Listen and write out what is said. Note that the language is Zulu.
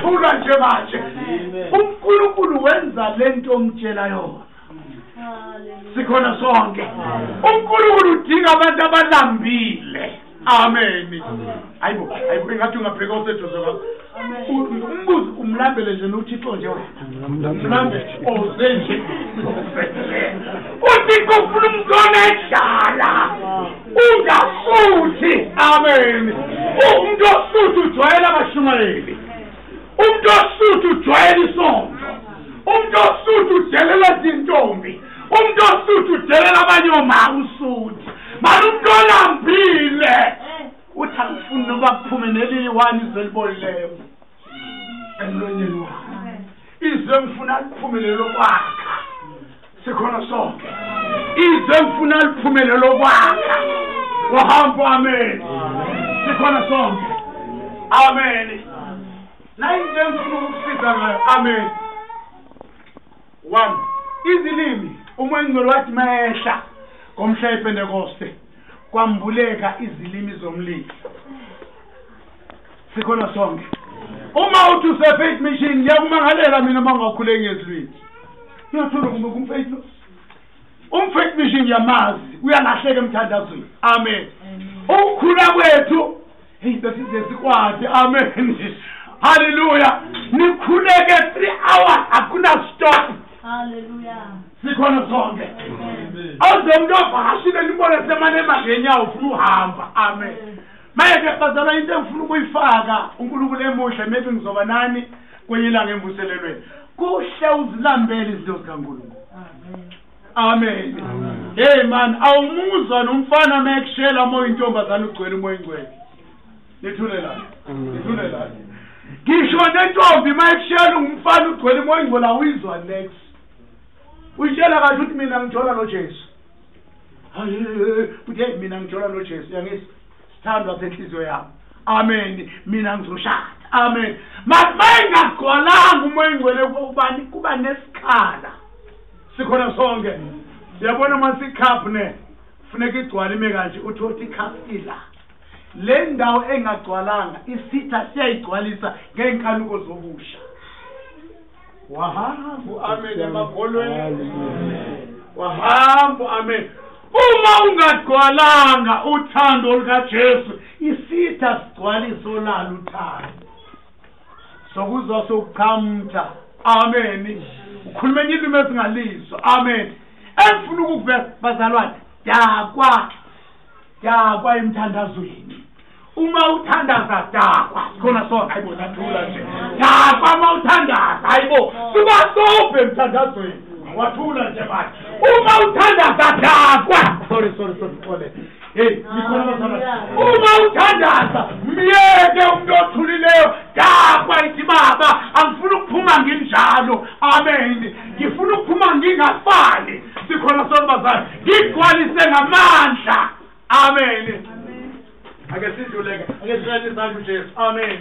Wathula nje manje. uNkulunkulu wenza lento omtshela yona. Sikhona sonke. uNkulunkulu udinga abantu abalambile. Amen. Hayibo, hayibo engathi ungabheka oseduze kwakho. Umbuzo umlambele nje noThixo nje wena. Umlambele oze nje. uThixo ufuna umuntu onendlala. Ungasuthi. Amen. Umuntu osuthi ujwayela abashumayeli. Umuntu osuthi ujwayela isonto. Umuntu osuthi udelela izintombi. Umuntu osuthi udelela abanye omama usuthi. Mara umuntu olambile uthi angifuni noma kuphume neliyi-one izwe elibolileyo emlonyeni wami. Izwe engifuna liphumelele lokwakha. Sikhona sonke. Izwe engifuna liphumelele lokwakha. Wahamba amen. Sikhona sonke. Amen. Na into engifuna ukukusiza ngayo. Amen. One, izilimi uMoya oNgcwele wathi mehla ngomhla wePentekoste kwambuleka izilimi zomlilo. Sikhona sonke. Uma uthi use-faith mission ngiyakumangalela mina uma ungakhuleki ngezilimi. Ngiyathola kumbe kumfaith lo. Umfaith mission ngiyamazi uyalahleka emthandazweni. Amen. Ukukhula kwethu hey besize sikwade. Amen. Hallelujah. Nikhuleke 3 hours akuna stop. Hallelujah. Sikhona sonke. Awuze umuntu ovakashile nimbone semane emangenyawo ufuna uhamba. Amen. Manje bazalwa into engifuna ukuyifaka uNkulunkulu emuhle maybe ngizoba nani kwenye ilanga emvuselelweni. Kuhle uzilambele izinto zikaNkulunkulu. Amen. Hey man, awumuzwa nomfana mekushela moya intombazana ugcwele uMoya oNgcwele. Nithule la. Nithule la. Ngisho nentombi mayekushela umfana ugcwele uMoya oNgcwele awuyizwa next. Uyitshela kahle ukuthi mina ngithola noJesu. Hayi, uthi mina ngithola noJesu yangizwa. Sithandwa senhliziyo yami. Amen. Mina ngizoshada. Amen. Mayingagcwalanga uMoya oNgcwele kubani kuba nesikhala. Sikhona sonke. Uyabona mase icup ne funeka igcwale ime kanje uthi uthi icup ila. Le ndawo engagcwalanga isitha siyayigcwalisa ngenkanuko zobusha. Wahamba amen emagolweni. Wahamba amen. Uma ungagcwalanga uthando lukaJesu isitha sigcwalisa olalo uthando. Sokuzwa sokuqhamtha. Amen. Ukhuluma enye ilimi esingalizwa. Amen. Engifuna ukukuveza bazalwane dakwa dakwa emthandazweni. Uma uthandaza dakwa sikhona sonke. Hayibo nathula nje. Dakwa uma uthandaza hayibo suba sobe emthandazweni. Wathula nje manje. Uma uthandaza dakwa. Sorry sorry sorry xole. Hey nikhona bazalwane. Uma uthandaza myeke umuntu othulileyo dakwa ithi baba angifuni ukuphuma nginjalo. Amen. Ngifuna ukuphuma ngingafani. Sikhona sonke bazalwane. Ngigcwalise ngamandla. Amen. Ake sidluleke. Ake sishayele isandla uJesu. Amen.